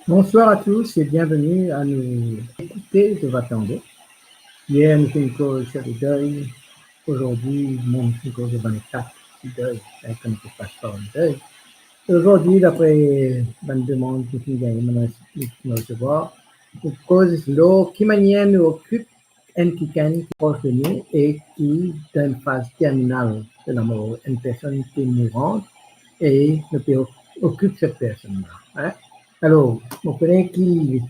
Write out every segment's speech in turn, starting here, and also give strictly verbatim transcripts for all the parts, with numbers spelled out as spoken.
Bonsoir à tous et bienvenue à nos écouter, je vais attendre. Hier, nous avons une cause sur le deuil. Aujourd'hui, nous avons une cause de vingt-quatre, le deuil, hein, comme je passe par le deuil. Et aujourd'hui, d'après ma demande que nous avons recevoir, nous cause lor ki manière nous occupe enn kikenn ki pros de nou e ki dan enn faz terminal de lamor, enn personn ki mourant, e nou pe o-, okip set personn la, hein. Alor, nou kone ki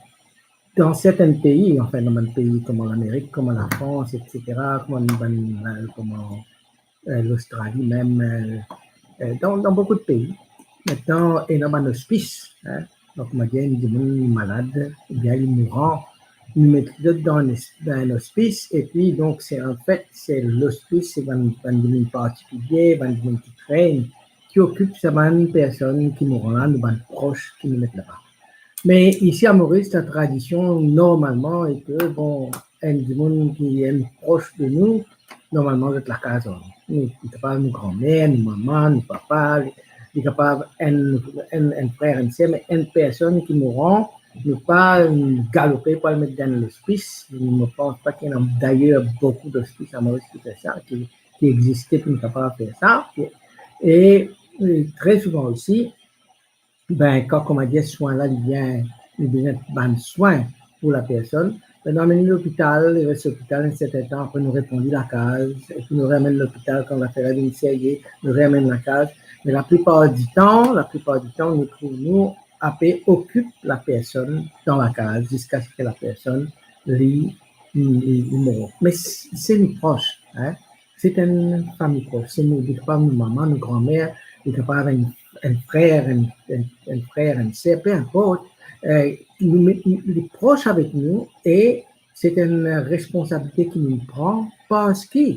dan sertenn pei, anfin, dan bann pei kouma Lamerik, kouma Lafrans, et cetera, kouma bann, kouma, eh, Lostrali mem, eh, eh, dan, dan boukou de pei, aster ena bann ospis, hein. Donk, kouma dir, enn dimoun li malad, oubien li mouran, nou met zot dan enn os-, dan enn ospis, epi donk, se, anfet, se lospis, se bann, bann dimoun partikilie, bann dimoun ki krenn, ki okip sa bann personn ki mouran la, nou bann pros ki nou met laba. Me isi a Moris, la tradision, normalman, e ke, bon, enn dimoun ki enn pros de nou, normalman, zot lakaz, nou, li kapav nou granmer, nou mama, nou papa, li, li kapav enn, enn, enn frer, enn ser, me enn personn ki mouran, nou pa galope pou al met dan lospis. Mo pans pa ki ena dayer boukou lospis a Moris ki fer sa, ki, ki existe pou nou kapav fer sa. E, e tre souvan osi, ben, kan, kouma dir, swin la, li vinn, li bizin bann swin pou la personn, ben, nou amenn li lopital, li res lopital enn sertenn tan, apre nou reponn li lakaz, epi nou reamenn lopital, kan lafer la vinn serye, nou reamenn lakaz. Me laplipar ditan, laplipar ditan, nou trouv nou ape okip la personn dan lakaz ziska se ke la personn li, li, li mor. Me se, se nou pros, hein. Se enn fami pros, se nou, li kapav nou mama, nou granmer, li kapav enn, enn frer, enn, enn, enn frer, enn ser, pe inport, eh, nou, nou, li pros avek nou e se enn responsabilite ki nou pran parski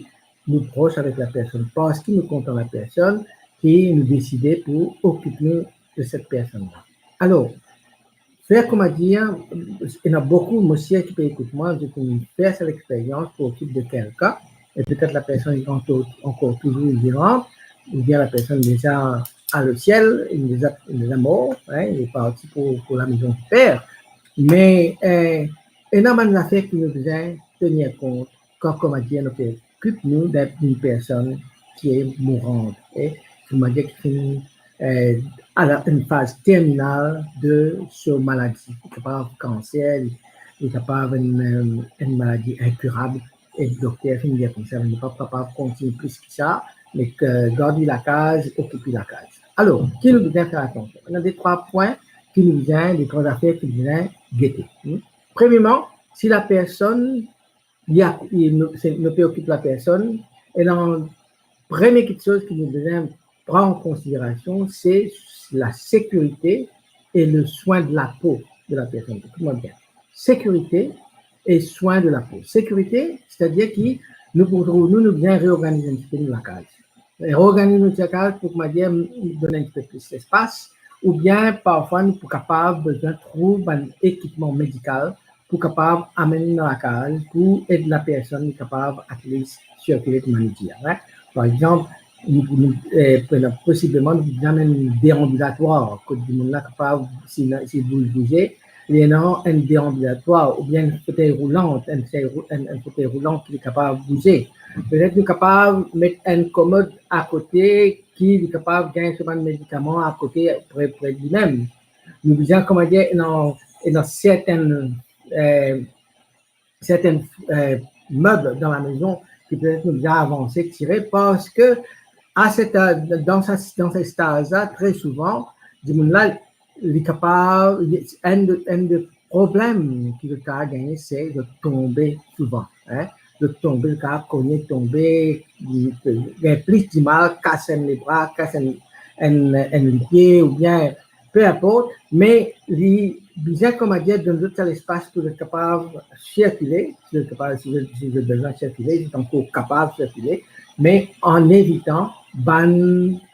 nou pros avek la personn, parski nou kontan la personn, ki nou deside pou okip nou de set personn la. Alor, fer, kouma dir, ena boukou misie ki pe ekout mwa, zot inn fer sa lexperyans pou okip de kelkenn, e petet la personn ankor, ankor touzour vivan, oubien la personn deza al o siel, li deza, li deza mor, hein, li parti pou, pou lamezon di per. Me, eh, ena bann zafer ki nou bizin tenir kont kan, kouma dir, nou pe okip nou de, d'enn personn ki mourant, e, kouma dir, ki finn, eh, a la, enn faz terminal de so maladi. Li kapav kanser, li, li kapav enn, eh, enn maladi inkirab, e dokter finn dir koumsa, nou pa kapav kontign plis ki sa, me ke gard li lakaz, okip li lakaz. Alor, ki nou bizin fer atansion? Ena de trwa pwin ki nou bizin, de trwa zafer ki nou bizin gete. Hmm? Premierman, si la personn, li a, li, nou, se, nou pe okip la personn, e la, premie kiksoz ki nou bizin pran an konsiderasion, se la sekirite e le swin de la po de la personn. Ekout mwa bien. Sekirite e swin de la po. Sekirite, setadir ki nou pou trouv nou, nou bizin reorganiz enn tipe nou lakaz. Reorganiz nou lakaz pou, kouma dir, donn enn tipe plis lespas, oubien parfwa nou pou kapav bizin trouv bann ekipman medikal pou kapav amenn dan lakaz pou ed la personn li kapav at least sirkile, kouma nou dir, hein. Par exanp, nou, nou, eh, posibleman, nou bizin amenn enn deanbilatwar, kot dimoun la kapav, si, si li bouz bouze, li ena enn deanbilatwar, oubien enn fotey roulant, enn fotey rou-, enn, enn fotey roulan ki li kapav bouze. Petet nou kapav met enn komod akote ki li kapav gagn so bann medikaman akote pre, pre de limem. Nou bizin, kouma dir, ena, ena sertenn, eh, sertenn, eh, meb dan lamezon ki petet nou bizin avanse, tire, parski a set, eh, dan sa, dan sa staz la, tre souvan, dimoun la, li kapav, li, enn de, enn de problem ki zot kapav gagne, se zot tonbe souvan, hein. Zot tonbe, zot kapav kogne, tonbe, li, gagn plis dimal, kas enn lebra, kas enn, enn, enn lipie, oubien, pe inport, me li bizin, kouma dir, donn zot sa lespas pou zot kapav sirkile, si zot kapav, si zot, si zot bizin sirkile, zot ankor kapav sirkile, me an evitan bann,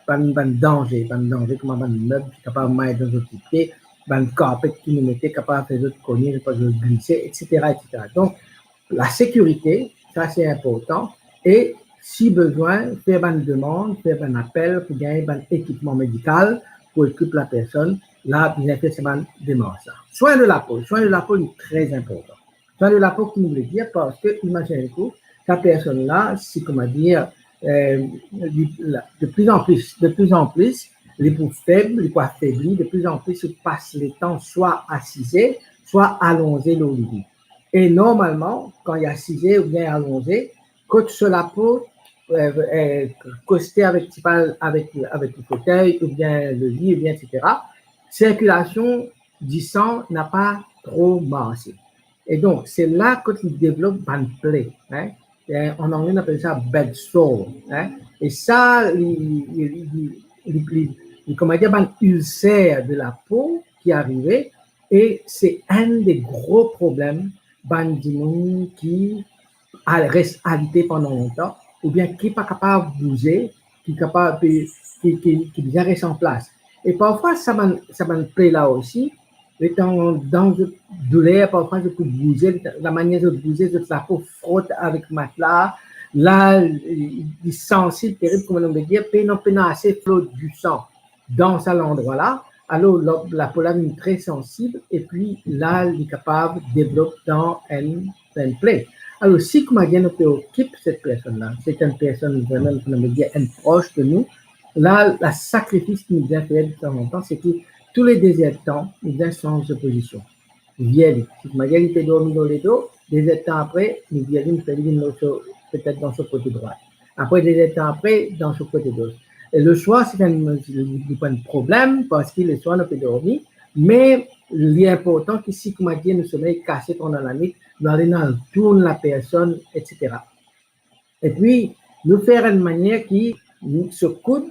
bann, bann danze, bann danze kouma bann meb ki kapav may dan zot lipie, bann karpet ki nou mete kapav fer zot kogne, zot glise, et cetera, et cetera. Donk, la sekirite, sa se inportan. E si bizin, fer bann demann, fer bann apel pou gagn bann ekipman medikal pou okip la personn, la bizin fer sa bann demars la. Swin de lapo, swin de lapo li tre inportan. Swin de lapo ki nou vle dir, parski imazinn ou, sa personn la, si, kouma dir, eh, li, la, de pli an pli, de pli an pli, li pou feb, li pou afebli, de pli an pli li pas letan swa asize, swa alonze lor lili. E normalman, kan li asize oubien alonze, kot so lapo, eh, eh, koste avek, tipa avek, avek le fotey oubien lili, oubien et cetera, sirkilasion disan napa tro marse. E donk, se la kot li devlop bann ple, hein. Eh, an angle, nou apel sa bed sore, hein. E sa, li, li, li, li, li, li, kouma dir, bann ilser de lapo ki arive, e se enn de gro problem bann dimoun ki al-, res alite pandan lontan, oubien ki pa kapav bouze, ki kapav, ki, ki, ki bizin res an plas. E parfwa, sa bann, sa bann ple la osi, letan dan zot douler, parfwa zot pou bouze, lamanier zot bouze, zot lapo frot avek matla, la, li, li sansib terib, kouma nou pe dir, pena, pena ase flo disan dan sa landrwa la, alor la, lapo la vinn tre sansib, epi la, li kapav devlop dan enn, enn ple. Alor, si, kouma dir, nou pe okip set personn la, se enn personn vreman, kouma nou dir, enn pros de nou, la, la sakrifis ki nou bizin fer detanzantan, se ki tou le de zertan, nou bizin sanz de pozision. Vir li. Si, kouma dir, li pe dormi lor ledo, de zertan apre, nou vir li, nou fer li vinn lor so, petet dan so kote drwat. Apre, de zertan apre, dan so kote gos. E leswar, se enn, li pa enn problem, parski leswar nou pe dormi, me li inportan ki si, kouma dir, nou somey kase pandan lanwit, nou ale, nou al tourn lapersonn, et cetera. Epi, nou fer enn manier ki so koud,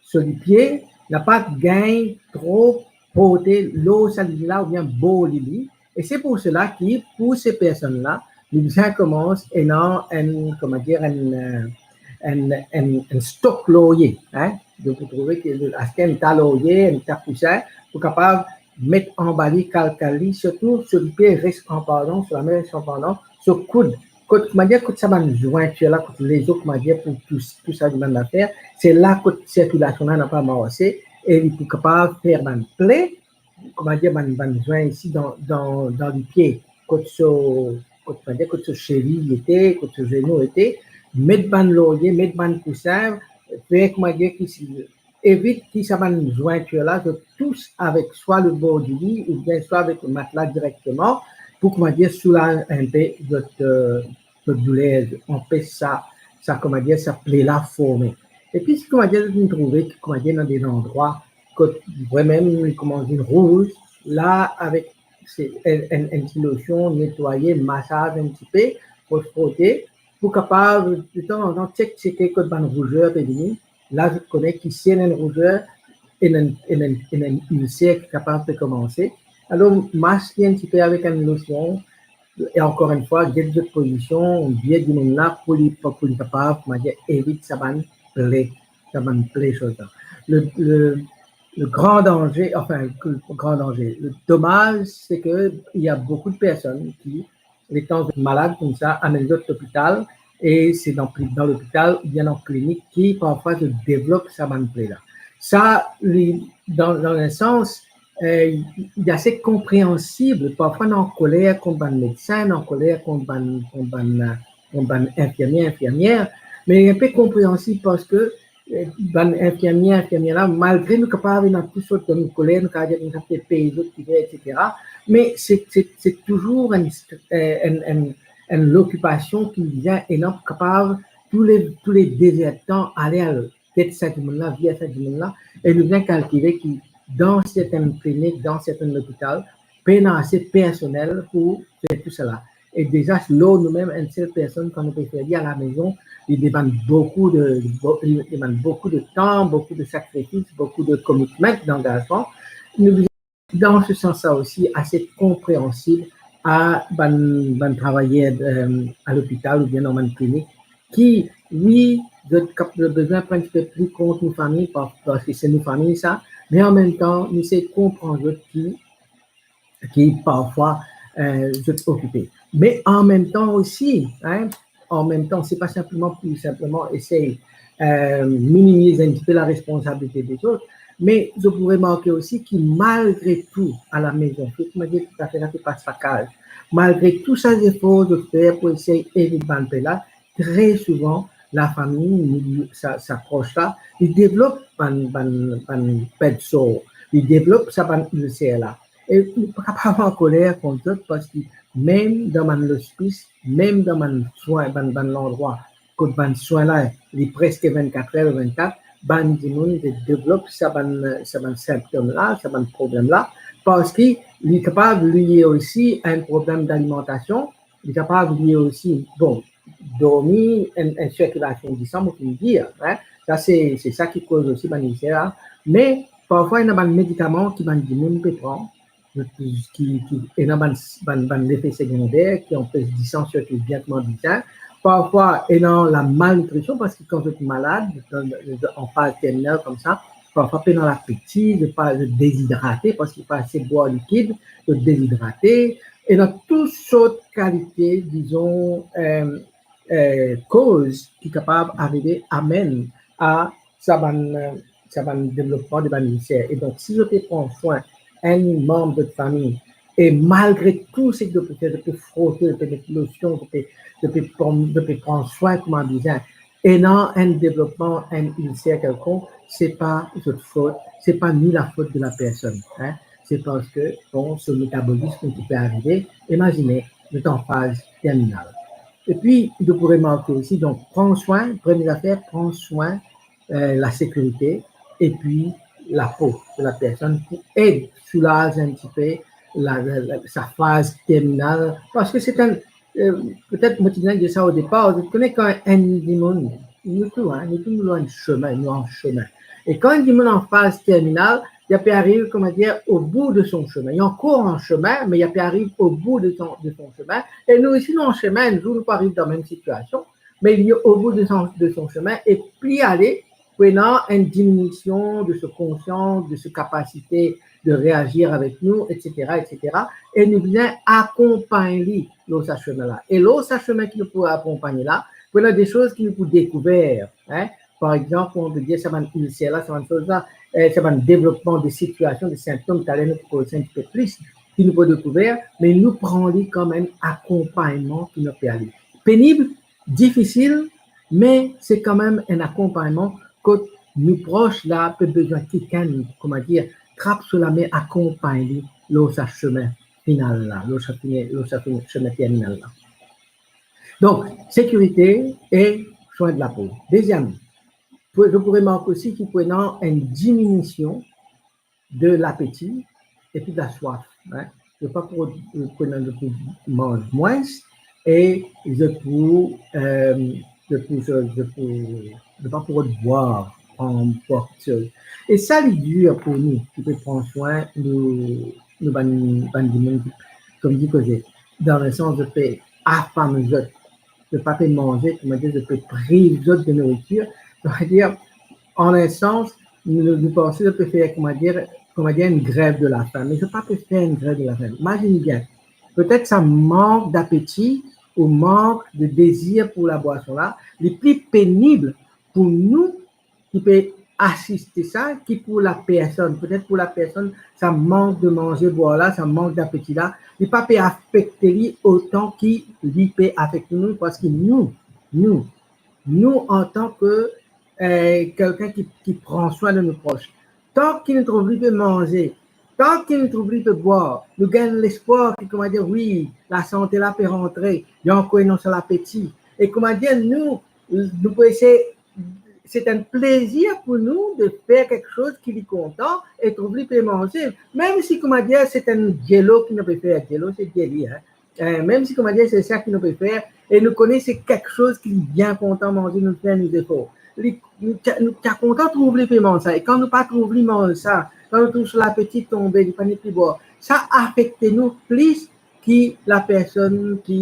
so lipie, napa gagn tro porte lor sa lili la oubien bor lili. E se pou sela ki, pou se personn la, nou bizin koumans ena enn, kouma dir, enn, eh, enn, enn, enn stok lorye, hein. Donk, ou trouve ki aste enn ta lorye, enn ta kousin, pou kapav met anba li, kalkal li, sirtou so lipie res an padon, so lame res an padon, so koud, kot, kouma dir, kot sa bann zwintir la, kot lezo, kouma dir, pou tou, tou sa bann zafer, se la kot sirkilasion la napa marse, e li pou kapav fer bann ple, kouma dir, bann, bann zwin isi dan, dan, dan lipie, kot so, kot, kouma dir, kot so seviy ete, kot so zenou ete, met bann lorye, met bann kousin, fer, kouma dir, ki si, evit ki sa bann zwintir la, zot tous avek swa lebor lili oubien swa avek matla direkteman, pou, kouma dir, soulaz enpe zot, eh, zot douler, anpes sa, sa, kouma dir, sa ple la forme. Epi, kouma dir, nou trouve ki, kouma dir, dan de landrwa, kot vreman li koumans vinn rouz, la, avek se, enn, enn, enn ti losion, netwaye, masaz enn tipe, pou frote, pou kapav, detanzantan, tchek, tcheke kot bann rouzer pe vini. La, zot kone ki si ena enn rouzer, ena enn, ena enn, ena enn ilser ki kapav pe koumanse. Alor, mas li enn tipe avek enn losion, e ankor enn fwa, get zot pozision, vir dimoun la pou li, pou li kapav, kouma dir, evit sa bann ple, sa bann ple soz la. Le, le, le gran danze, anfin, le gran danze, le domaz, se ke il y a beaucoup de personnes qui, letan zot malad koumsa, amenn zot lopital, e se dan, dan lopital oubien dan klinik ki parfwa zot devlop sa bann ple la. Sa, li, dan, dan enn sans, eh, li ase konpreansib, parfwa nou ankoler kont bann medsin, nou ankoler kont bann, kont bann, eh, kont bann infirmie, infirmier, me li enpe konpreansib parski, eh, bann infirmie, infirmier la, malgre nou kapav ena tou sort dan nou koler, nou kapav dir koumsa, pe pey zot, ki fer, et cetera. Me se, se, se touzour enn, eh, enn, enn, enn lokipasion ki bizin ena pou kapav tou le, tou le de zertan ale al get sa dimoun la, vir sa dimoun la, e nou bizin kalkile ki dan sertenn klinik, dan sertenn lopital, pena ase personel pou fer tou sala. E deza, lor nou mem, enn sel personn, kan nou pe fer li alamezon, li demann boukou de, bo-, li demann boukou de tan, boukou de sakrifis, boukou de commitment, d'engagement. Nou dan se sans sa osi ase konpreansib a bann, bann travayer, eh, a lopital oubien dan bann klinik ki, wi, zot kap-, zot bizin pran enn tipe pli kont nou fami, pa-, parski se nou fami sa, me anmemtan, nou sey konpran zot ki, ki parfwa, eh, zot okipe. Me anmemtan osi, hein, anmemtan, se pa sinpleman pou sinpleman esey, eh, minimiz enn tipe laresponsabilite dezot, Me zot pou remarke osi ki malgre tou, alamezon, tou sa zafer la pe pas pa kaz. Malgre tou sa zefor zot fer pou esey ed bann pe la, tre souvan, lafami, sa, sa pros la, li devlop bann, bann, bann ped sor, li devlop sa bann ilser la. E nou pa kapav ankoler kont zot, parski mem dan bann lospis, mem dan bann swin, bann, bann landrwa kot bann swin la, li preske vennkat er lor vennkat, bann dimoun pe devlop sa bann, sa bann sintom la, sa bann problem la, parski li kapav lie osi a enn problem dalimantasion, li kapav lie osi, bon, dormi, enn, enn sirkilasion disan, mo finn dir, hein. Sa se, se sa ki koz osi bann ilser la. Me parfwa, ena bann medikaman ki bann dimoun pe pran, ki, ki, ena bann, bann, bann lefe segonder ki anpes disan sirkil bien kouma bizin. Parfwa, ena lamalnitrision, parski kan zot malad, dan, dan, an faz terminal koumsa, parfwa pena lapeti, zot pa, zot dezidrate, parski pa ase bwar likid, zot dezidrate. Ena tou sort kalite, dizon, eh, eh, koz ki kapav arive amenn a sa bann, eh, sa bann devlopman de bann ilser. E donk, si zot pe pran swin enn manb zot fami, e malgre tou seki zot pe fer, zot pe frote, zot pe met losion, zot pe, zot pe pran, zot pe pran swin kouma bizin, ena enn devlopman enn ilser kelkonk, se pa zot fot, se pa ni lafot de lapersonn, hein. Se parski, bon, so metabolism ki pe arive, imazine, zot an faz terminal. Epi, zot pou remarke osi, donk, pran swin, premie zafer, pran swin, eh, lasekirite, epi lapo de lapersonn pou ed soulaz enn tipe la, la, la, sa faz terminal, parski se enn, eh, petet mo ti bizin dir sa o depar, zot kone kan enn dimoun, nou tou, hein, nou tou nou lor enn semin, nou an semin. E kan enn dimoun an faz terminal, li pe ariv, kouma dir, o bout de son semin. Li ankor an semin, me li pe ariv o bout de son, de son semin. E nou osi, nou an semin, enn zour nou pou ariv dan mem sitiasion, me li o bout de son, de son semin, e pli ale, pou ena enn diminision de so konsians, de so kapasite de reazir avek nou, etsetera, etsetera. E nou bizin akonpagn li lor sa semin la. E lor sa semin ki nou pou akonpagn la, pou ena de soz ki nou pou dekouver, hein. Par exanp, on pe dir sa bann ilser la, sa bann soz la, eh, sa bann devlopman de sitiasion, de sintom, taler nou pou koz enn tipe plis, ki nou pou dekouver, me nou pran li kanmem akonpagnman ki nou pe ale. Penib, difisil, me se kanmem enn akonpagnman kot nou pros la pe bizin kikenn, kouma dir, trap so lame, akonpagn li lor sa semin final la, lor sa fini, lor sa fini, semin terminal la. Donk, sekirite e swin de lapo. Deziem, pou, zot pou remarke osi ki pou ena enn diminision de lapeti epi de laswaf, hein. Zot pa pou, pou ena, zot pou manz mwins e zot pou, eh, zot pou, zot pou, zot pa pou rod bwar, pran bwar kiksoz. E sa li dir pou nou ki pe pran swin nou, nou bann, bann dimoun, kouma dir, koze, dan lesans zot pe afame zot, zot pa pe manze, kouma dir, zot pe priv zot de nouritir, kouma dir, an enn sans, nou, nou panse zot pe fer, kouma dir, kouma dir, enn grev de lafim, me zot pa pe fer enn grev de lafim. Imazinn bien, petet sa mank dapeti ou mank de dezir pou labwason la, li pli penib pou nou ki pe asiste sa, ki pou lapersonn. Petet pou lapersonn, sa mank de manze bwar la, sa mank dapeti la, li pa pe afekte li otan ki li pe afekte nou, parski nou, nou, nou, antan ke, eh, kikenn ki, ki pran swin de nou pros, tan ki nou trouv li pe manze, tan ki nou trouv li pe bwar, nou gagn lespwar ki, kouma dir, wi, lasante la pe rantre, li ankor ena sa lapeti. E, kouma dir, nou, nou pou esey, se enn plezir pou nou de fer kiksoz ki li kontan e trouv li pe manze. Mem si, kouma dir, se enn dielo ki nou pe fer, dielo se dieli, hein. Eh, mem si, kouma dir, se sa ki nou pe fer, e nou kone se kiksoz ki li bien kontan manze, nou fer nou zefor. Li, nou ti a, nou ti a kontan trouv li pe manz sa, e kan nou pa trouv li manz sa, kan nou trouv so lapeti tonbe, li pa nepli bwar, sa afekte nou plis ki lapersonn ki,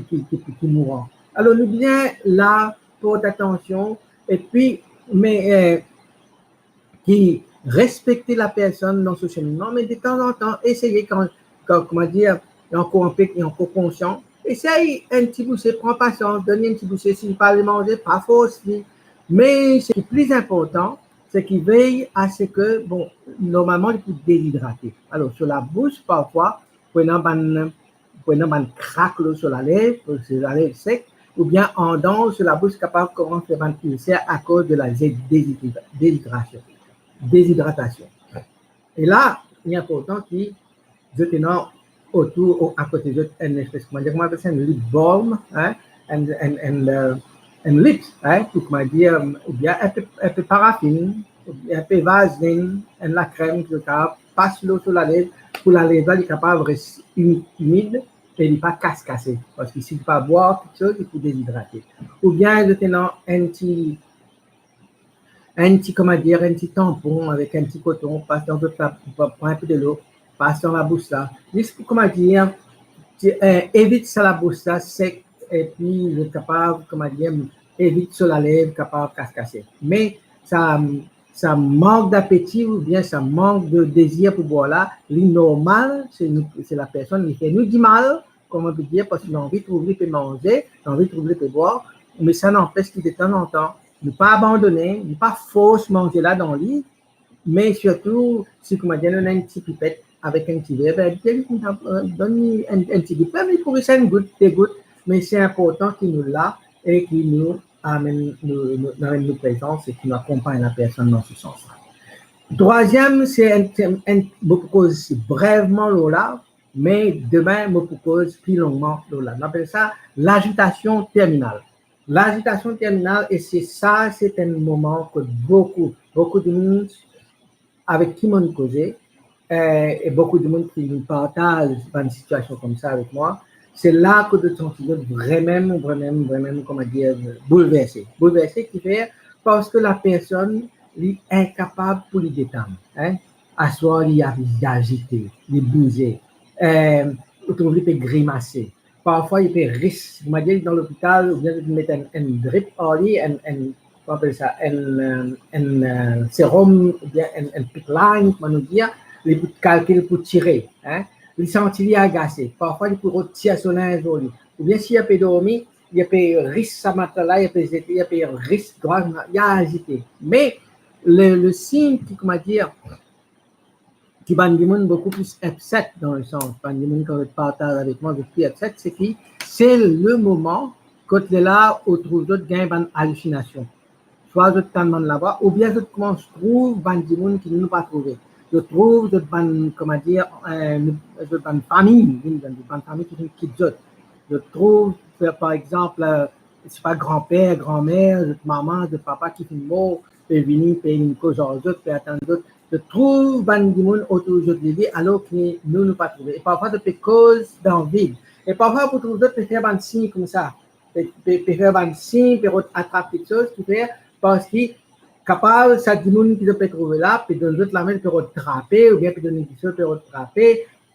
ki, ki, ki mouran. Alor, nou bizin la port atansion, epi, me, eh, ki respekte lapersonn dan so seminman, me detanzantan, eseye kan, kan, kouma dir, li ankor anpe, li ankor konsian, esey enn ti bouse, pran pasians, donn li enn ti bouse, si li pa le manze, pa fors li. Me seki pli inportan, seki vey a seki, bon, normalman, li pou dezidrate. Alor, so labous, parfwa, pou ena bann, pou ena bann krak lor so lalev, so lalev sek, oubien andan so labous kapav koumans fer bann ilser akoz de la ze-, dezidra-, dezidrasion, dezidratasion. E la, li inportan ki zot ena otour, o, akote zot, enn espes, kouma dir, kouma apel sa, enn lip balm, hein, enn, enn, enn, euh, enn lip, hein, pou, kouma dir, oubien enn pe, enn pe parafinn, oubien enn pe vazlinn, enn lakrem ki zot kapav pas lor so lalev, pou lalev la, li kapav res imi-, imid e li pa kas-kase. Parski si li pa bwar kiksoz, li pou dezidrate. Oubien zot ena enn ti enn ti, kouma dir, enn ti tanpon avek enn ti koton, pas dan zot la, pran enn pe delo, pas dan labous la. Zis pou, kouma dir, ti, eh, evit sa labous la sek, epi zot kapav, kouma dir, evit so lalev kapav kas-kase. Me sa, sa mank dapeti oubien sa mank de dezir pou bwar la, li normal, se nou, se lapersonn, li fer nou dimal, kouma pe dir, parski li anvi trouv li pe manze, li anvi trouv li pe bwar, me sa nanpes ki detanzantan, nou pa abandone, nou pa fors manze la dan li, me sirtou, si, kouma dir, nou ena enn ti pipet avek enn ti ver, be, li, li, eh, donn li enn, enn ti git, mem li pou res enn gout, de gout, me se inportan ki nou la e ki nou amenn nou, nou, nou amenn nou prezans e ki nou akonpagn lapersonn dan se sans la. Trwaziem, se enn, enn, enn, mo pou koz brevman lor la, me demin mo pou koz pli longman lor la. Nou apel sa lazitasion terminal. Lazitasion terminal, e se sa, se enn moman kot boukou, boukou dimoun avek ki mo koze, eh, e boukou dimoun ki partaz bann sitiasion koumsa avek mwa, se la kot zot santi zot vremem, vremem, vremem, kouma dir, boulverse. Boulverse ki fer parski lapersonn, li inkapab pou li detann, hein. Aswar, li a-, li azite, li bouze, eh, ou trouv li pe grimase. Parfwa, li pe ris. Mo dir, dan lopital, oubien zot met enn, enn drip ar li, enn, enn, kouma apel sa, enn, eh, enn, eh, serom, oubien enn, enn PICC line, kouma nou dir, li pou kalkil pou tire, hein. Li santi li agase. Parfwa, li pou rod tir so linz lor li. Oubien si li pe dormi, li pe ris sa matla la, li pe zete, li pe ris drwat, li azite. Me le, le sign ki, kouma dir, ki bann dimoun boukou pli upset, dan le sans, bann dimoun kan zot partaz avek mwa, zot pli upset, se ki se le moman kot lerla ou trouv zot gagn bann alisinasion. Swa zot tann bann lavwa, oubien zot koumans trouv bann dimoun ki nou, nou pa trouve. Zot trouv zot bann, kouma dir, eh, nou, zot bann fami, vinn bann, bann fami ki finn kit zot. Zot trouv, par, par exanp, eh, se pa granper, granmer, zot mama, zot papa ki finn mor, pe vini, pe vinn koz ar zot, pe atann zot. Zot trouv bann dimoun otour zot lili, alor ki nou, nou pa trouve. E parfwa zot pe koz dan vid. E parfwa pou trouv zot pe fer bann sign koumsa, pe, pe, pe fer bann sign, pe rod atrap kiksoz, ki fer, parski kapav sa dimoun ki zot pe trouve la, pe donn zot lame, pe rod trape, oubien pe donn kiksoz, pe rod trape,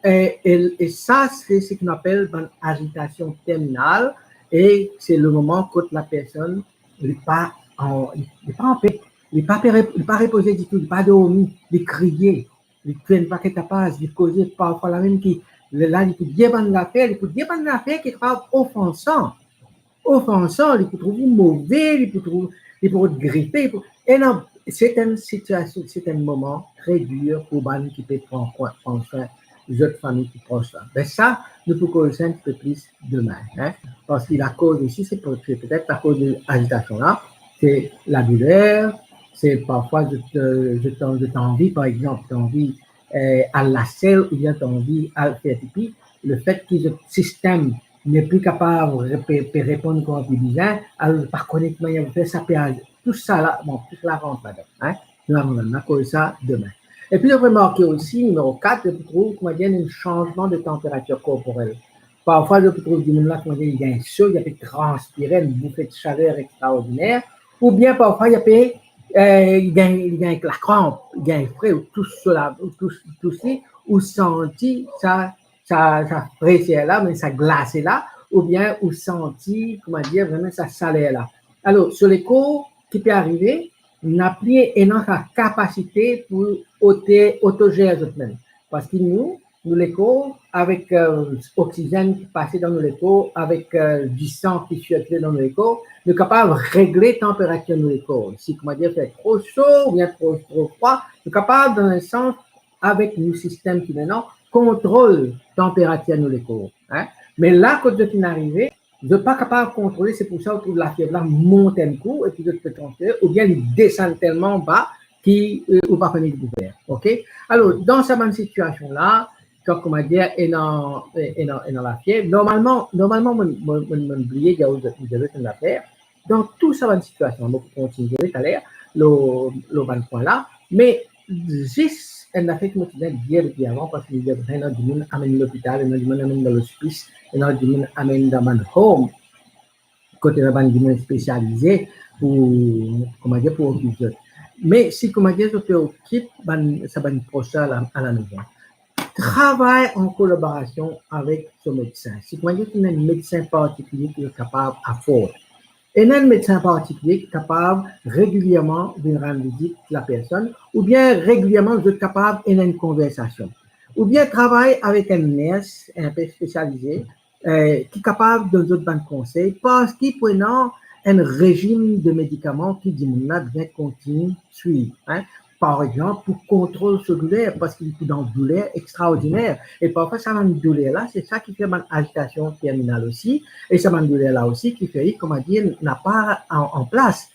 e, e, e sa, se seki nou apel bann azitasion terminal, e se le moman kot lapersonn, li pa an, li, li pa anpe, li pa pe rep-, li pa repoze ditou, li pa dormi, li kriye, li fer enn paket tapaz, li koze, parfwa la mem ki, lerla li pou dir bann zafer, li pou dir bann zafer ki kapav ofansan, ofansan, li pou trouv ou move, li pou trouv, li pou rod grife, li pou, e non, se enn sitiasion, se enn moman tre dir pou bann ki pe pran, pran, pran swin zot fami ki pros la. Be sa, nou pou koz enn tipe plis demin, hein, parski lakoz osi, se pe-, se petet lakoz de azitasion la, se ladiler, se parfwa zot, eh, zot an-, zot anvi, par exanp, zot anvi, eh, al lasel oubien zot anvi al fer pipi, lefet ki zot sistem nepli kapav re-, pe, pe reponn kouma li bizin, alor pa kone ki manier pou fer, sa pe al, tou sa la, bon, tou sa la rant ladan, hein. Nou ava, nou ava koz sa demin. Epi, nou remarke osi, nimero kat, nou trouv, kouma dir, enn sanzman de tanperatir korporel. Parfwa, nou trouv dimoun la, kouma dir, li gagn so, li pe transpire, enn boufe de saler extraordiner, oubien parfwa, li pe, eh, li gagn, li gagn lakranp, li gagn fre, ou tous so la, ou tous, tous li, ou santi sa, sa, sa freser la, me sa glase la, oubien ou santi, kouma dir, vremem sa saler la. Alor, so lekor, ki pe arive, napli ena sa kapasite pou ote-, otozer zot mem. Parski nou, nou lekor, avek, eh, oksizenn ki pase dan nou lekor, avek, eh, disan ki sirkile dan nou lekor, nou kapav regle tanperatir nou lekor. Si, koumadir, fer tro so oubien tro, tro frwa, nou kapav, dan enn sans, avek nou sistem ki ena, kontrol tanperatir nou lekor, hein. Me la, kot zot finn arive, zot pa kapav kontrole, se pou sa ou trouv lafiev la mont enn kou, epi zot pe transfere, oubien li desann telman ba ki, eh, ou pa kone ki pou fer, ok? Alor, dan sa bann sitiasion la, kan, koumadir, ena, ena, ena lafiev, normalman, normalman, mo, mo, mo, mo bliye dir zot, dir zot enn zafer, dan tou sa bann sitiasion, mo pou kontign taler, lor, lor bann pwin la, me zis enn zafer ki mo ti dir depi avan, parski ena dimoun amenn lopital, ena dimoun amenn dan lospis, ena dimoun amenn dan bann home, kot ena bann dimoun spesialize pou, koumadir, pou okip zot. Me si, koumadir, zot pe okip bann, sa bann pros la ala, alamezon, travay an kolaborasion avek so medsin. Si, koumadir, ki ena enn medsin partikilie ki kapav afford. Ena enn medsin partikilie ki kapav regilierman vinn rann vizit lapersonn, oubien regilierman zot kapav ena enn konversasion. Oubien travay avek enn ners inpe spesialize, eh, ki kapav donn zot bann konsey, parski pou ena enn rezim de medikaman ki dimoun la bizin kontign swiv, hein. Par exanp, pou kontrol so douler, parski li pou dan douler extraordiner. E parfwa, sa bann douler la, se sa ki fer bann azitasion terminal osi, e sa bann douler la osi ki fer li, koumadir, napa an, an plas.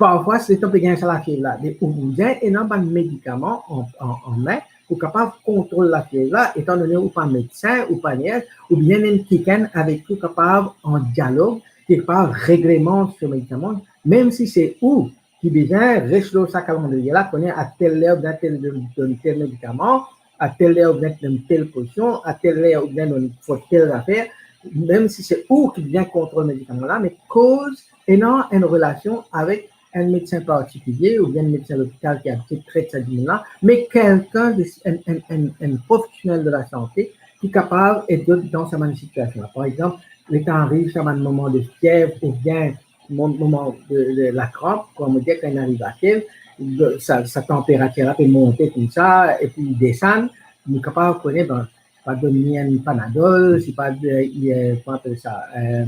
Parfwa, se letan pe gagn sa lafiev la, me ou bizin ena bann medikaman an, an, an me, pou kapav kontrol lafiev la, etandone ou pa medsin, ou pa ners, oubien enn kikenn avek ki ou kapav an dialog, ki kapav regleman so medikaman, mem si se ou ki bizin res lor sa kalandriye la, kone a tel ler ou bizin tel, donn tel medikaman, a tel ler ou bizin donn tel posion, a tel ler ou bizin donn, fer tel zafer, mem si se ou ki bizin kontrol medikaman la, me koz ena enn relasion avek enn medsin partikilie oubien enn medsin lopital ki abitie tret sa dimoun la, me kelkenn de, enn, enn, enn, enn profesionel de lasante ki kapav ed zot dan sa bann sitiasion la. Par exanp, letan ariv sa bann moman de fiev oubien mo-, moman de, de lakranp, kouma mo dir, kan inn ariv lafiev, de, sa, sa tanperatir la pe monte koumsa, epi li desann, nou kapav kone, ben, pa donn li enn Panadol, si pa de, eh, kouma apel sa, eh,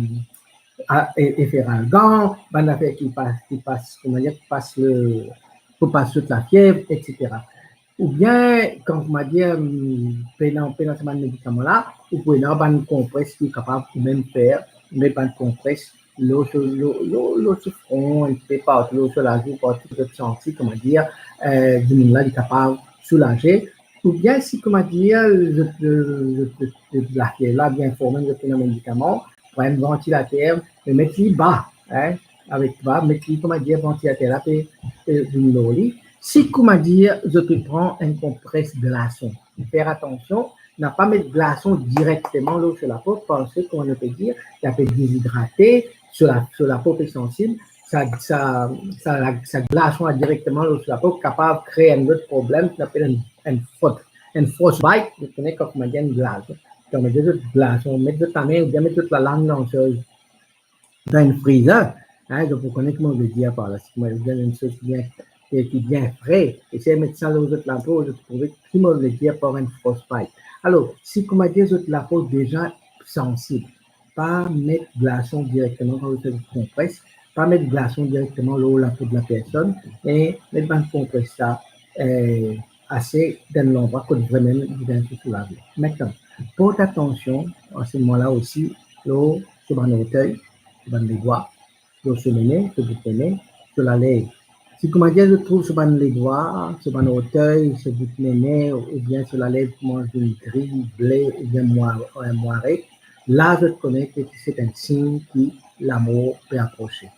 a, e, Efferalgan, bann zafer ki pas, ki pas, kouma dir, ki pas le, pou pas zot lafiev, etsetera. Oubien, kan, kouma dir, mm, pena, pena sa bann medikaman la, ou pou ena bann konpres ki kapav ou mem fer, met bann konpres lor so, lor, lor, lor so fron, enn tipe partou, lor so lazour, partou kot zot santi, kouma dir, eh, dimoun la, li kapav soulaze. Oubien si, kouma dir, zot, zot, zot, zot lafiev la bien forme, zot pena medikaman, pran enn vantilater, me met li ba, hein, avek ba, met li, kouma dir, vantilater la pe, pe vinn lor li. Si, kouma dir, zot pe pran enn konpres glason, fer atansion, napa met glason direkteman lor so lapo, parski, kouma nou pe dir, li pe dezidrate, so la, so lapo pe sansib, sa, sa, sa, sa glason la direkteman lor so lapo kapav kree enn lot problem ki apel enn, enn frot, enn frostbite, nou kone kan, kouma dir, enn glason. Kan met zot glason, met zot lame oubien met zot lalang dan so, dan enn freezer, hein, zot pou kone ki mo ve dir par la, si mo ve dir enn soz ki bien, ki, ki bien fre, esey met sa lor zot lapo, zot trouve ki mo ve dir par enn frostbite. Alor, si, kouma dir, zot lapo deza sansib, pa met glason direkteman kan zot fer konpres, pa met glason direkteman lor lapo de lapersonn, me met bann konpres la, eh, ase dan landrwa kot vremem li bizin soulaze. Aster, port atansion, an se moman la osi, lor so bann ortey, so bann ledwa, lor so nene, so bout nene, so lalev. Si, kouma dir, zot trouv so bann ledwa, so bann ortey, so bout nene, oubien so lalev koumans vinn gri, ble, oubien mwa-, eh, mware, la zot kone ki se enn sign ki lamor pe aprose.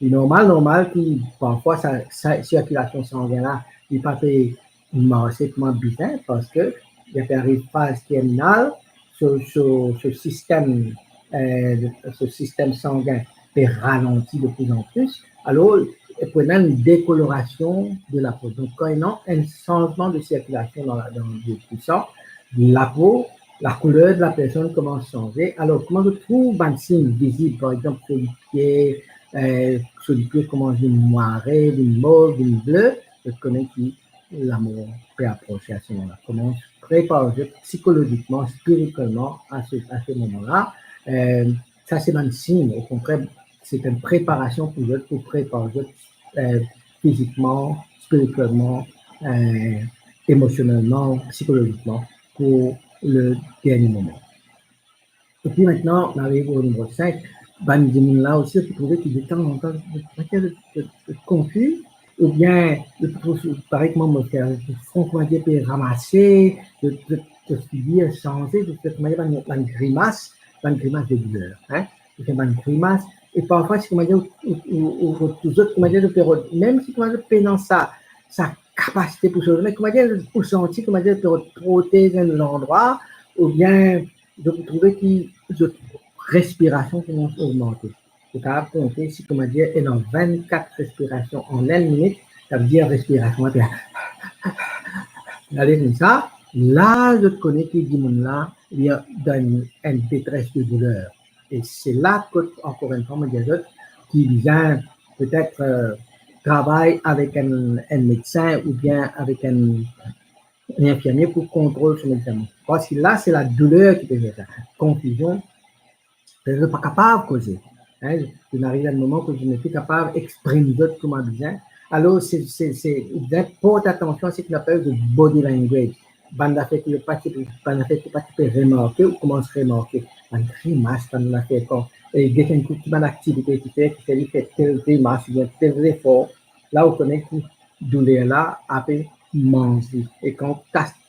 Li normal, normal ki parfwa sa, sa sirkilasion sangen la, li pa pe marse kouma bizin, parski li pe ariv faz terminal, so, so, so sistem, eh, so sistem sangen pe ralanti de plus en plus. Alor, pou ena enn dekolorasion de lapo. Donk, kan ena enn sanzman de sirkilasion dan la, dan le san, lapo, lakouler de lapersonn koumans sanze. Alor, kouma zot trouv bann sign vizib, par exanp, so lipie, eh, so lipie koumans vinn mware, vinn mov, vinn ble, zot kone ki lamor pe aprose a se moman la. Kouma prepar zot psikolozikman, spiritielman a se, a se moman la. Euh, sa se bann sign, okontrer, se enn preparasion pou zot, pou prepar zot, euh, fizikman, spiritielman, euh, emosionelman, psikolozikman pou le dernie moman. Epi aster, nou ariv o nimero sink, bann dimoun la osi, ou trouve ki detanzantan, zot, zot, zot konfi, oubien, zot trouv, parey kouma mo fer, zot front, koumadir, pe ramase, zot, zot, zot figir sanze, zot, zot, koumadir, bann, bann grimas, bann grimas de douler, hein, zot fer bann grimas, e parfwa, si, koumadir, ou, ou, ou, ou, zot, koumadir, zot pe rod, mem si, koumadir, zot pena sa, sa kapasite pou sove, me, koumadir, ou santi, koumadir, zot pe rod protez enn landrwa, oubien, zot trouve ki zot respirasion koumans ogmante. Zot kapav konte, si, koumadir, ena vennkat respirasion an enn minit, savedir respirasion la, ale koumsa, la, zot kone ki dimoun la, li dan enn detres de douler. E se la kot, ankor enn fwa, mo dir zot, ki bizin petet, euh, travay avek enn, enn medsin oubien avek enn, enn infirmie pou kontrol so medikaman. Parski la, se ladouler ki pe fer sa. Konfizion, zot pa kapav koze. Hein, zot ariv enn moman kot zot nepli kapav exprim zot kouma bizin. Alor, se, se, se, zot port atansion a seki nou apel zot body language. Bann zafer ki zot pa ti, bann zafer ki zot pa ti pe remarke, ou koumans remarke. Bann grimas, bann zafer kan, e, get enn kou ki bann aktivite ki fer, ki fer li fer tel grimas, oubien tel zefor, la ou kone ki douler la ape manz li. E kan ou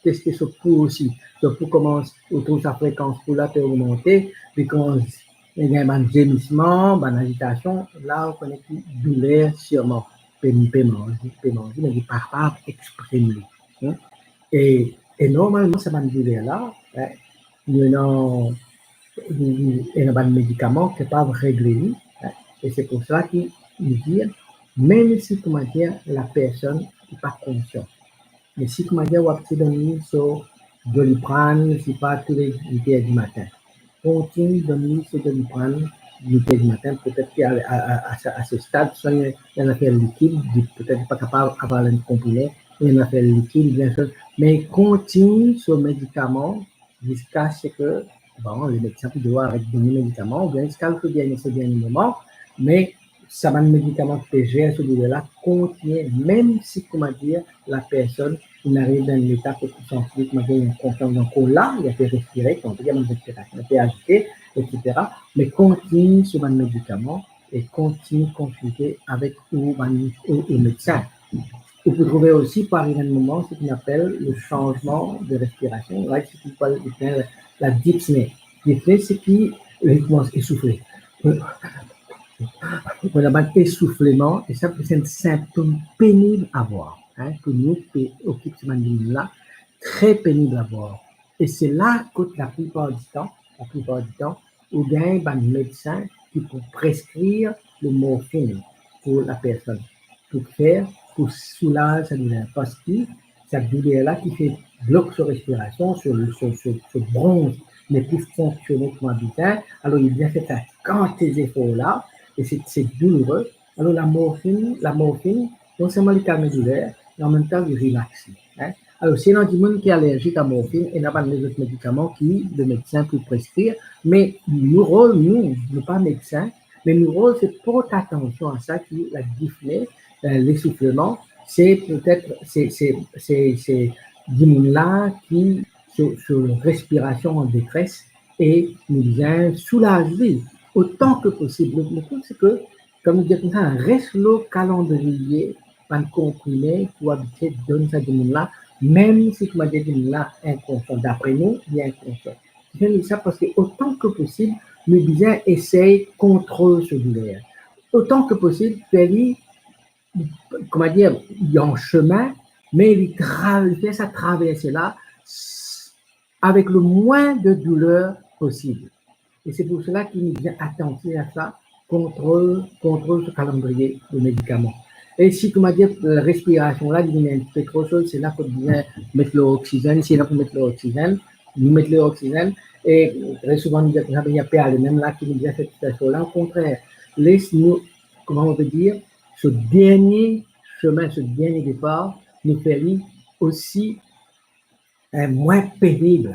teste so pou osi, so pou koumans, ou trouv sa frekans pou la pe ogmante, li koumans gagn bann zemisman, bann azitasion, la ou kone ki douler sirman pe, pe manz li, pe manz li, me li pa kapav exprim li. Hein? E, e normalman, sa bann douler la, hein, nou ena, nou ena bann medikaman ki kapav regle li, hein, e se pou sa ki nou dir, mem si, koumadir, lapersonn li pa konsian, me si, koumadir, ou abitie donn li so Doliprane, si pa toule vit er dimatin, kontign donn li so Doliprane vit er dimatin, petet ki a, a, a, a, a se stad, swa li ena fer likid, li petet pa kapav aval enn konprime, li ena fer likid, bien sir, me kontign so medikaman ziska seki, bon, lemedsin pou devoir aret donn li medikaman, oubien ziska so dernie, so dernie moman, me sa bann medikaman ki pe zer so douler la, kontigne, mem si, koumadir, lapersonn inn ariv dan enn leta kot li santi li, koumadir, li konsian ankor la, li ape respire, kouma dir, bann respirasion ape azite, etsetera. Me kontign so bann medikaman e kontign konsilte avek ou bann, ou, ou medsin. Ou pou trouve osi, pou ariv enn moman, seki nou apel le sanzman de respirasion, right? Seki nou apel la dyspnée. Dyspnée, seki, euh, li koumans esoufle. Ou ena bann esoufleman, e sa, se enn sintom penib a vwar, hein, pou nou ki pe okip sa bann dimoun la, tre penib a vwar. E se la kot laplipar ditan, laplipar ditan, ou gagn bann medsin ki pou preskrir le morfine pou lapersonn, pou fer, pou soulaz sa douler, parski sa douler la ki fer blok so respirasion, so, so, so, so bronz nepli fonksione kouma bizin, alor li bizin fer sa kantite zefor la, e se, se doulere. Alor lamorfine, lamorfine, non selman li kalme douler, me anmemtan li relax li, hein. Alor, si ena dimoun ki alerzik a morfine, ena bann lezot medikaman ki lemedsin pou preskrir, me nou rol, nou, nou pa medsin, me nou rol se port atansion a sa ki la dyspnée, euh, lesoufleman, se petet, se, se, se, se dimoun la ki so, so respirasion an detres e nou bizin soulaz li otan ki posib. Mo, mo trouv se ki, kouma nou dir koumsa, res lor kalandriye bann konprime ki ou abitie donn sa dimoun la, mem si, kouma dir, dimoun la inkonsian, dapre nou, li inkonsian. Ki fer sa, parski otan ki posib, nou bizin esey kontrol so douler. Otan ki posib, fer li, kouma dir, li an semin, me li tra-, li fer sa traverse la, s-, avek le moins de douleur possible. E se pou sela ki nou bizin atantif a sa, kontrol, kontrol so kalandriye de medikaman. E si, kouma dir, respirasion la, li vinn enn tipe tro so, se la pou bizin met lor oksizenn, se la pou met lor oksizenn, nou met lor oksizenn, e tre souvan nou dir koumsa, be, li pe ale, mem la ki nou bizin fer tou sa la, okontrer, les nou, kouma nou pe dir, so dernie semin, so dernie depar, nou fer li osi, eh, mwin penib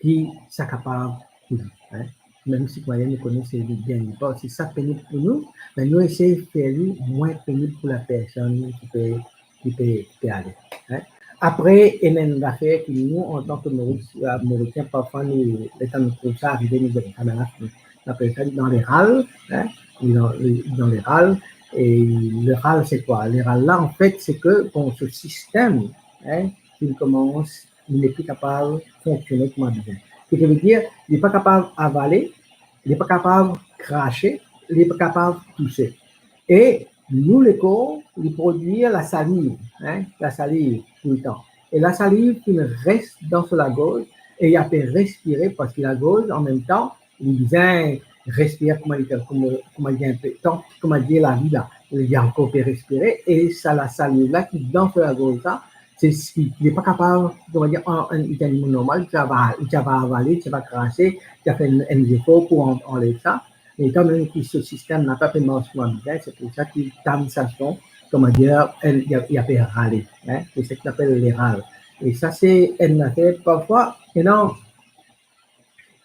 ki sa kapav pou nou, hein. Mem si pou nou kone se li bien, li pa osi sa penib pou nou, me nou esey fer li mwin penib pou lapersonn ki pe, ki pe, ki pe ale, hein. Apre, ena enn zafer ki nou, antan ke Moris-, eh, Morisien, parfwa nou, letan nou trouv sa arive, nou dir, "Ah, me la, nou apel sa dan leral", hein, dan, dan leral. E leral, se kwa? Leral la, anfet, se ke, bon, so sistem, hein, ki koumans, li nepli kapav fonksione kouma bizin. Ki vedir, li pa kapav avale, li pa kapav krase, li pa kapav touse. E nou lekor, li prodwir lasaliv, hein, lasaliv toultan. E lasaliv ki res dan so lagoz, e li ape respire, parski lagoz, anmemtan, li bizin respire kouma li, kouma, kouma li inpe, tan, kouma dir lavi la, li ankor pe respire, e sa lasaliv la ki dan so lagoz la, se, li, li pa kapav, kouma dir, an, an, li enn dimoun normal, li ti ava, li ti ava avale, li ti ava krase, li ti ava fer enn, enn zefor pou an-, anlev sa, me kanmem ki so sistem la pa pe mars kouma bizin, se pou sa ki tann sa son, kouma dir, li, li ape rale, hein, se seki apel leral. E sa se enn zafer, parfwa, ena,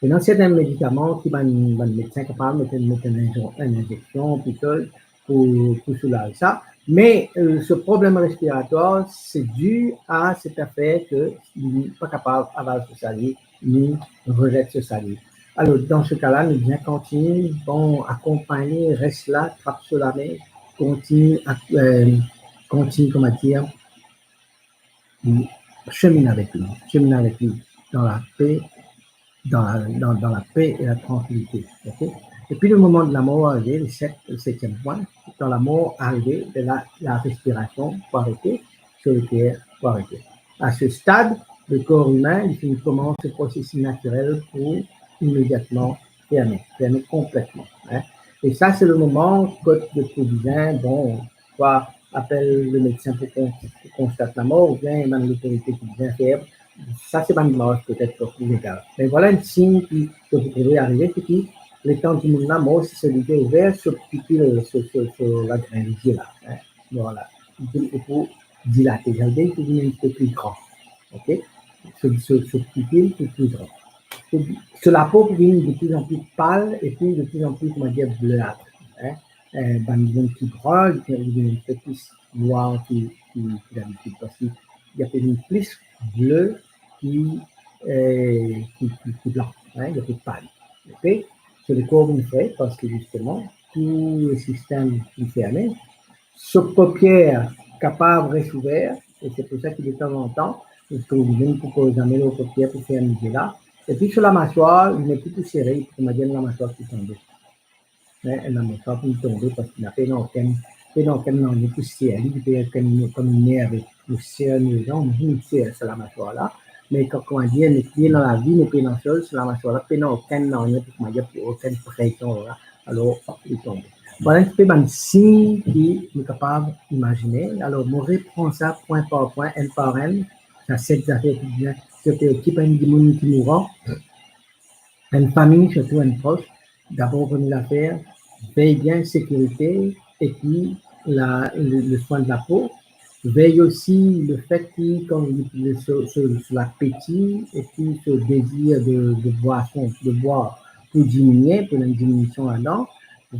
ena sertin medikaman ki bann, bann medsin kapav met, met enn inje-, enn injeksion, pikol, pou, pou soulaz sa. Me, eh, so problem respiratwar, se dir a set zafer ke li pa kapav aval so saliv, ni rezet so saliv. Alor, dan se ka la, nou bizin kontign, bon, akonpagn li, res la, trap so lame, kontign, eh, kontign, kouma dir, seminn avek li, seminn avek li dan lape, dan la, dan, dan lape e latrankilite, ok? Epi le moman de lamor arive, le set, le setiem pwin, kan lamor arive, be la, larespirasion pou arete, so leker pou arete. A se stad, lekor imin, li finn koumans so prosesi natirel pou imediatman ferme, ferme konpletman, hein. E sa, se le moman kot zot pou bizin, bon, swa apel le medsin pou kon-, pou konstat lamor, oubien bann lotorite ki bizin fer, sa se bann demars petet pli legal. Me vwala enn sign ki, ki pou trouve arive, se ki letan dimoun la mor, si so lide ouver, so pipil, so, so, so lagrin lizie la, hein, vwala, li pou dilate, sa ve dir li pou vinn enn tipe pli gran, ok? So, so, so pipil pou pli gran. So, so lapo pou vinn de pli an pli pal epi de pli an pli, kouma dir, bleat, hein. Eh, bann dimoun ki gran, li, li vinn enn tipe pli nwar ki, ki, ki dabitid, parski li ape vinn pli ble ki, eh, ki, ki, ki blan, hein, li ape pal. Ok? So lekor vinn fre, parski zisteman, tou le sistem li ferme. So popier kapav resouver, e se pou sa ki detanzantan, nou trouv dimoun pou koz zame lor popier pou ferm lizie la. Epi so lamaswar, li nepli pou sere, kouma dir, lamaswar ki tonbe. Hein, enn lamaswar pou tonbe, parski li pena okenn, pena okenn nanye pou ser li, li pena okenn, kouma dir, nou ser nou dan, nou ser sa lamaswar la. Me kan, kouma dir, nou pie dan lavi, nou pie dan soz, sa lamaswar la pena okenn nanye pou, kouma dir, pou okenn prezion la, alor, hop, li tonbe. Vwala enn tipe bann sign ki nou kapav imazine. Alor, mo repran sa pwin par pwin, enn par enn, sa set zafer ki bizin, ki pe okip enn dimoun ki mouran, enn fami, sirtou enn pros. Dabor, premie zafer, vey bien sekirite epi la, le, le swin de lapo. Vey osi lefet ki, kan li, le, so, so, so lapeti epi so dezir de, de bwason, de bwar pou diminie, pou ena enn diminision ladan.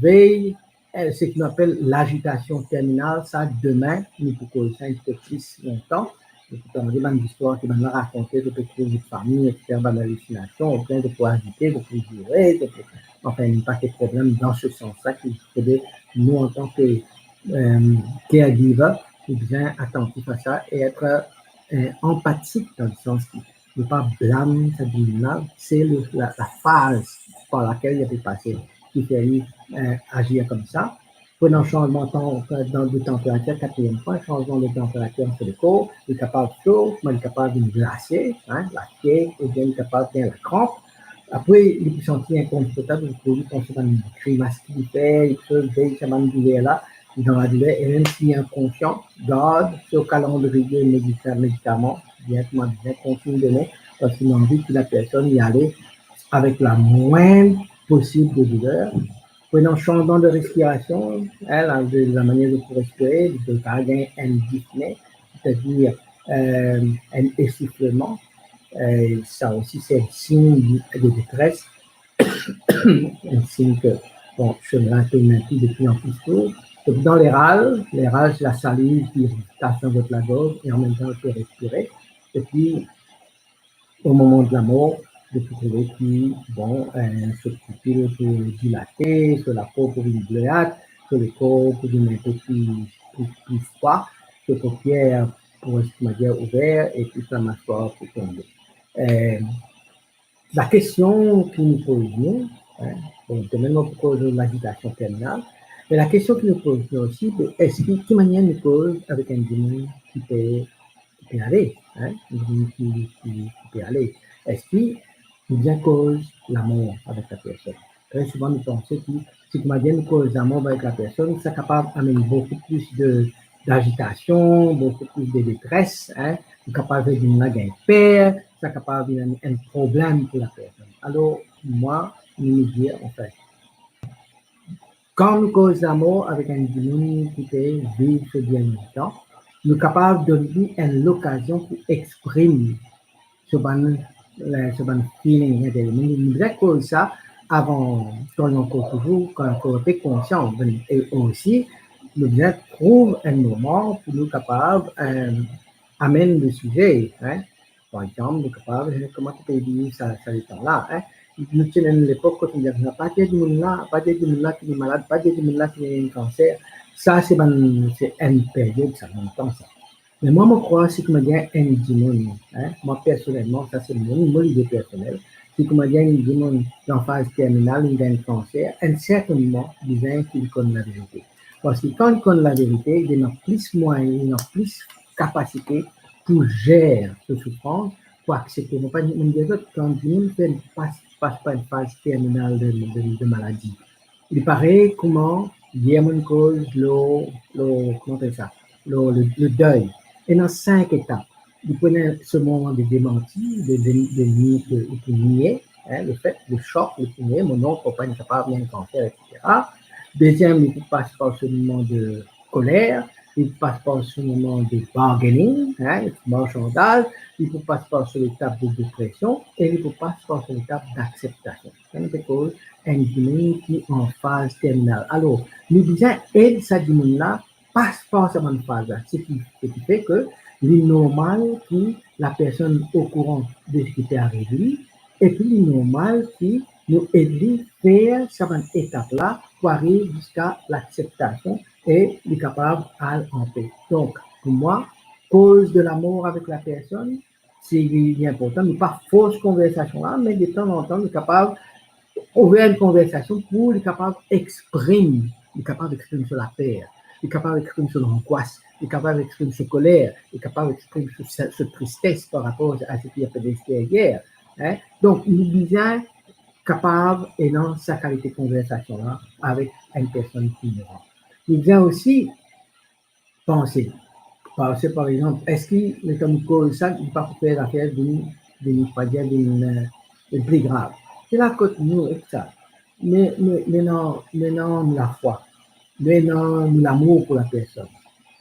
Vey, eh, seki nou apel lagitasion terminal, sa, demin, nou pou koz sa enn tipe pli lontan. Zot pou tande bann listwar ki bann la rakonte, zot pe trouv zot fami, etsetera, bann alisinasion, oubien zot pou azite, zot pou zoure, zot pou, anfin, enn paket problem dan se sans la ki fode nou, antan ke, eh, caregiver, nou bizin atantif a sa e et, eh, anpatik, dan le sans ki nou pa blam sa dimoun la, se le, la, lafaz par lakel li pe pase ki fer li, eh, azir koumsa. Pran sanzman tan, dan, de tanperatir, katriem pwin, sanzman de tanperatir so lekor, li kapav so, me li kapav vinn glase, hein, lafiev, oubien li kapav gagn lakranp. Apre, li pou santi inkonfortab, li pou koz, li pans bann grimas ki li fer, li pou vey sa bann douler la, li dan ladiler, e mem si li inkonsian, gard so kalandriye medika-, medikaman, bien, kouma bizin kontign done, parski nou anvi ki lapersonn li ale avek lamwin posib de douler. Pran sanzman de respirasion, hein, la, de, lamanier de pou respire, li pou kapav gagn enn dipne, li c'est-à-dire euh, un essoufflement, euh, ça aussi c'est un signe de détresse, un signe que, bon, je me rappelle même plus de plus en plus tôt. Donc, dans les râles, les râles, c'est la salive qui tache dans votre la gorge et en même temps, vous pouvez respirer. Et puis, au moment de la mort, de trouver que, bon, euh, so pipil pou dilate, so lapo pou vinn bleat, so lekor pou vinn inpe pli, pli, pli fwa, so popier pou res, kouma dir, ouver, epi so lamaswar pou tonbe. Euh, la kestion ki nou poz nou, hein, bon, demin nou pou koz lagitasion terminal, me la kestion ki nou poz nou osi, se eski, ki manier nou koz avek enn dimoun ki pe, ki pe ale, hein, enn dimoun ki, ki, ki pe ale? Eski nou bien koz lamor avek la personn? Tre souvan nou panse ki, si kouma dir nou koz lamor avek la personn, sa kapav amenn boukou plis de, dazitasion, boukou plis de detres, hein, nou kapav fer dimoun la gagn per, sa kapav vinn enn, enn problem pou la personn. Alor, mwa, nou, nou dir, anfin, kan nou koz lamor avek enn dimoun ki pe viv so dernie tan, nou kapav donn li enn lokazion pou exprim so bann, eh, so bann feeling, eh, nou, nou bizin koz sa avan, kan nou ankor touzour, kan nou ankor pe konsian, e osi, nou bizin trouv enn moman pou nou kapav, eh, amenn le size, hein. Par exanp, nou kapav, eh, kouma nou pe dir sa, sa letan la, hein. Nou ti ena enn lepok kot nou dir, pa dir dimoun la, pa dir dimoun la ki li malad, pa dir dimoun la ki li ena kanser. Sa, se bann, se enn period, sa, lontan sa. Me mwa, mo krwar si kouma dir enn dimoun, hein, mwa personelman, sa se mo, mo lide personel, si kouma dir enn dimoun dan faz terminal, li gagn kanser, enn serten moman, bizin ki li konn laverite. Parski kan li konn laverite, li ena plis mwayin, li ena plis kapasite pou zer so soufrans, pou aksepte. Mo pa, mo dir zot, kan dimoun fer pas, pas par enn faz terminal de, de, de maladi, li parey kouma, yer mo'nn koz lor, lor, kouma apel sa, lor le, le dey. Ena sink etap. Li pou ena so moman de demanti, de, de, de ni-, de, li pou nie, hein, le fet, le sok, li pou nie, mo non, mo pa kapav, mo ena kanser, et cetera. Deziem, li pou pas par so moman de koler, li pou pas par so moman de bargaining, hein, marsandaz, li pou pas par so letap de depresion, e li pou pas par so letap dakseptasion. Sa nou pe koz enn dimoun ki an faz terminal. Alor, nou bizin ed sa dimoun la pas par sa bann faz la, seki, seki fer ke li normal ki la personn okouran de seki pe ariv li, epi li normal ki nou ed li fer sa bann etap la pou ariv ziska lakseptasion e li kapav al anpe. Donk, pou mwa, koz de lamor avek la personn, si li inportan, nou pa fors konversasion la, me detanzantan, nou kapav ouver enn konversasion pou li kapav exprim, li kapav exprim so laper, li kapav exprim so langwas, li kapav exprim so koler, li kapav exprim so, so, so tristes par rapor a seki li pe exteryer, hein. Donk, nou bizin kapav ena sa kalite konversasion la avek enn personn ki inoran. Nou bizin osi panse. Parski, par exanp, eski letan nou koz sa, li pa pou fer zafer vinn, vinn, pa dir, vinn, eh, vinn pli grav? Se la kot nou ek sa. Me, me, me ena, me ena nou lafwa, me ena nou lamour pou la personn.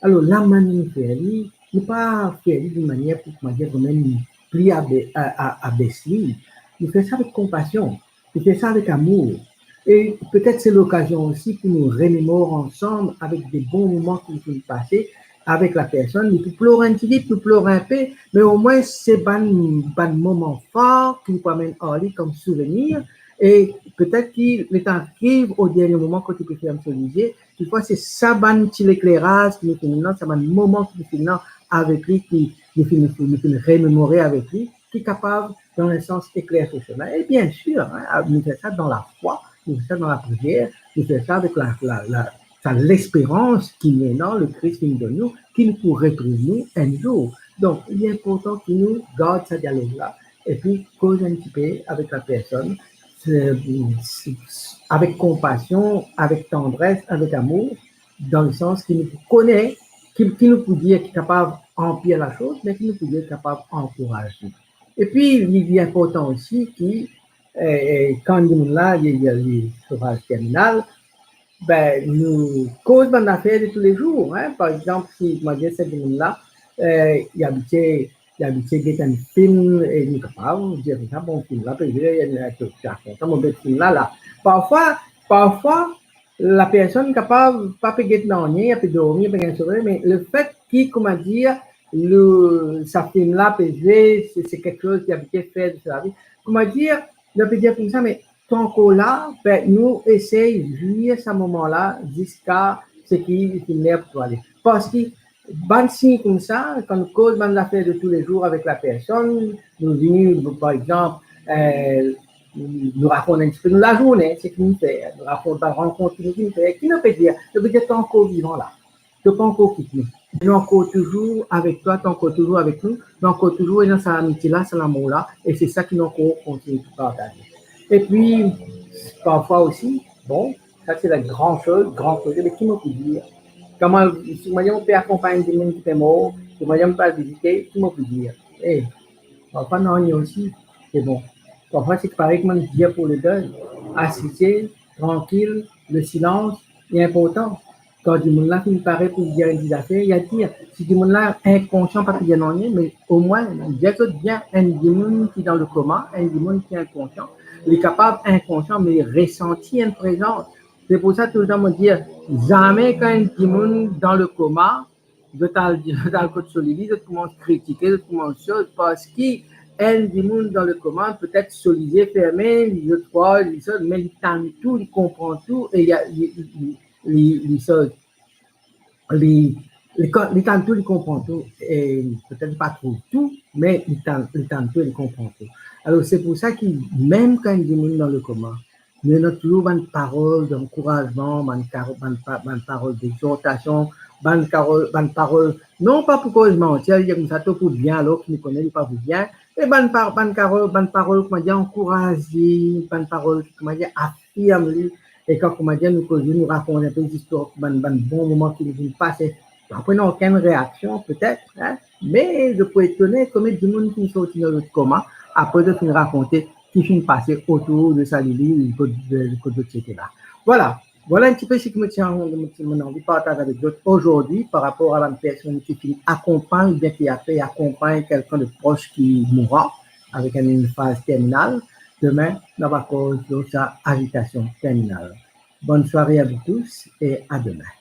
Alor, lamanier nou fer li, nou pa fer li de manier pou, kouma dir, kouma pli abe-, a, a, abes li. Nou fer sa avek konpasion. Li fer sa avek amour. E petet se lokazion osi pou nou rememor ansam avek de bon moman ki nou finn pase avek la personn. Li pou plor enn tigit, pou plor inpe, me omwin se bann, bann moman for ki nou pou amenn ar li kom souvenir. E petet ki letan ariv o dernie moman kot li pe ferm so lizie, toutfwa se sa bann ti lekleraz ki nou finn ena, sa bann moman ki nou finn ena avek li, ki nou finn, nou finn rememore avek li, ki kapav, dan enn sans, ekler so semin. E bien sir, hein, nou fer sa dan lafwa, nou fer sa dan lapriyer, nou fer sa avek la, la, la, sa lesperans ki nou ena, Lekris finn donn nou, ki nou pou retrouv nou enn zour. Donk, li inportan ki nou gard sa dialog la, epi koz enn tipe avek la personn, se, se, avek konpasion, avek tandres, avek amour, dan le sans ki nou pou kone, ki, ki nou pou dir ki kapav anpir lasoz, me ki nou pou dir ki kapav ankouraz li. Epi, li, li inportan osi ki, eh, eh, kan dimoun la, li, li, li so faz terminal, be, nou koz bann zafer de toulezour, hein. Par exanp, si mo dir sa dimoun la, eh, li abitie, li abitie get enn fim, e nou kapav dir koumsa, bon, fim la pe zwe, enn, eh, to, to kontan, mo bet fim la, la. Parfwa, parfwa, lapersonn kapav pa pe get nanye, li pe dormi, li pe gagn somey, me lefet ki, kouma dir, le, sa fim la pe zwe, se, se kiksoz ki abitie fer dan sa lavi. Kouma dir, nou pe dir koumsa, me to ankor la, be, nou esey zwir sa moman la ziska seki li finn ler pou to ale. Parski bann sign koumsa, kan nou koz bann zafer de toulezour avek lapersonn, nou vini, par exanp, eh, nou rakont enn tipe nou lazourne, seki nou fer, nou rakont bann rankont ki nou finn fer, ki nou pe dir, nou pe dir to ankor vivan la. To pa ankor kit nou. Nou ankor touzour avek twa, to ankor touzour avek nou, nou ankor touzour dan sa lamitie la, sa lamour la, e se sa ki nou ankor kontigne pou partaze. Epi, parfwa osi, bon, sa se la gran soz, gran koze, me ki mo pou dir? Kouma, si mo pe akonpagn dimoun ki pe mor, si mo pe al vizite, ki mo pou dir? E, parfwa nanye osi, se bon. Parfwa se parey ki mo dir pou le deuil, asize, trankil, le silans li inportan. Kan dimoun la finn pare pou dir enn ti zafer, li a dir, si dimoun la inkonsian, pa pou dir nanye, me omwin, dir zot bien, enn dimoun ki dan le koma, enn dimoun ki inkonsian, li kapav inkonsian, me li resanti enn prezans. Se pou sa, toultan mo dir, zame kan enn dimoun dan le koma, zot al, zot al kot so lili, zot koumans kritike, zot koumans soz, parski enn dimoun dan le koma, petet so lizie ferme, li, zot krwar, li soz, me li tann tou, li konpran tou, e li, li, li, li, li soz, li, li, li tann tou, li konpran tou, e petet li pa trouv tou, me li tann, li tann tou, li konpran tou. Alor, se pou sa ki, mem kan enn dimoun dan le koma, nou ena touzour bann parol dankourazman, bann karo-, bann pa-, bann parol dexortasion, bann karo-, bann parol, non pa pou koz manti, li dir koumsa to pou bien, alor ki nou kone li pa pou bien, me bann par-, bann karo-, bann parol, kouma dir, ankouraz li, bann parol, kouma dir, afirm li, e kan, kouma dir, nou koze, nou rakont enpe zistwar, bann, bann bon moman ki nou finn pase, apre, ena okenn reaksion, petet, hein, me zot pou etone, konbien dimoun ki sorti dan zot koma, apre zot finn rakonte ki finn pase otour de sa lili, kot, de, kot zot ti ete la. Vwala, vwala enn tipe seki mo ti, mo ti, mo anvi partaz avek zot azordi par rapor a bann personn ki finn akonpagn oubien ki ape akonpagn kelkenn de pros ki mour avek enn, enn faz terminal. Demin, nou ava koz lor sa azitasion terminal. Bonne soirée à vous tous et à demain.